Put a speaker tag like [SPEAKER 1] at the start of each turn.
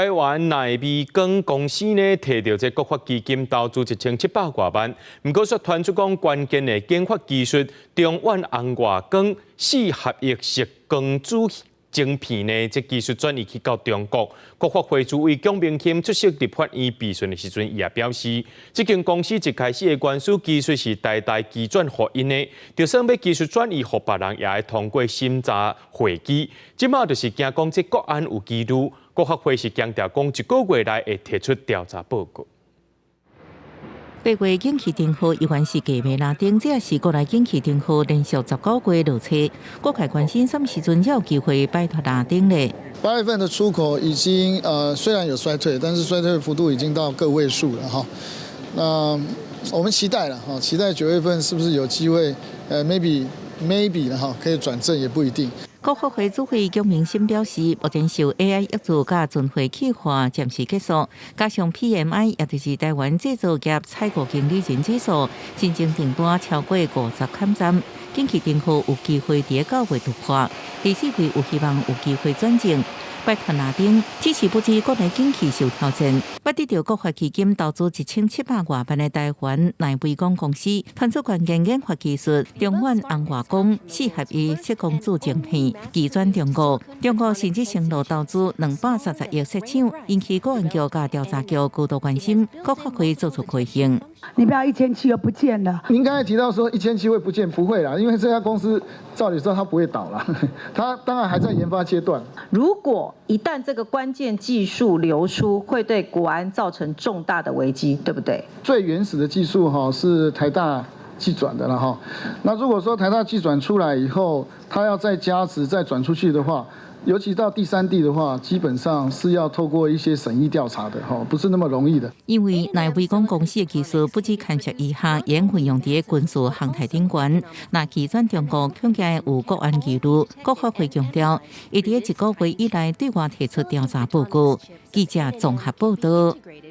[SPEAKER 1] 台灣奈微光公司呢，提著這國發基金投資1700外萬，毋過卻傳出講關鍵的研發技術中遠紅外光四合一色光子晶片呢，這技術轉移去到中國。國發會主委蔣明欽出席立法院備詢的時陣，伊也表示，這間公司一開始的原始技術是台大技轉予𪜶的，就算欲技術轉移予別人，也愛通過審查會議。這馬就是驚講這國安有疑慮。國發會是強調講，一個月內會提出調查報告。
[SPEAKER 2] 八月景氣燈號猶原是低迷拉登，這也是國內景氣燈號連續19個月落車。各界關心啥物時陣才有機會擺脫藍燈咧？
[SPEAKER 3] 8月份的出口已經雖然有衰退，但是衰退幅度已經到個位數了哈。那我們期待了哈，期待9月份是不是有機會？Maybe 了哈，可以轉正也不一定。
[SPEAKER 2] 國發會主委蔣明欽表示，目前受 AI 抑制佮存貨去化暫時結束，加上 PMI，也就是台灣製造業採購經理人指數，新增訂單超過50坎站，景氣燈號有機會佇9月突破，第四季有希望有機會轉正。擺脫藍燈，只是不知國內景氣受挑戰。捌得著國發基金投資1700外萬的台灣奈微光公司，傳出關鍵研發技術，中遠紅外光四合一色光子晶片，技轉中國。中國甚至承諾投資230億設廠，引起國安局佮調查局高度關心，國發會做出回應。
[SPEAKER 4] 你不要1700又不見了。
[SPEAKER 3] 您剛才提到說1700會不見，不會啦，因為這家公司照理說它不會倒啦，它當然還在研發階段。
[SPEAKER 5] 如果一旦這個關鍵技術流出，會對國安造成重大的危機，對不對？
[SPEAKER 3] 最原始的技術哈是台大技轉的了哈，那如果說台大技轉出來以後，它要再加值再轉出去的話，尤其到第三地的話，基本上是要透過一些審議調查的，哈，不是那麼容易的。
[SPEAKER 2] 因為奈微光公司的技術不止牽涉醫學，也運用佇軍事航太頂懸。若技轉中國，恐驚有國安疑慮。國發會強調，會佇一個月以內對外提出調查報告。記者綜合報道。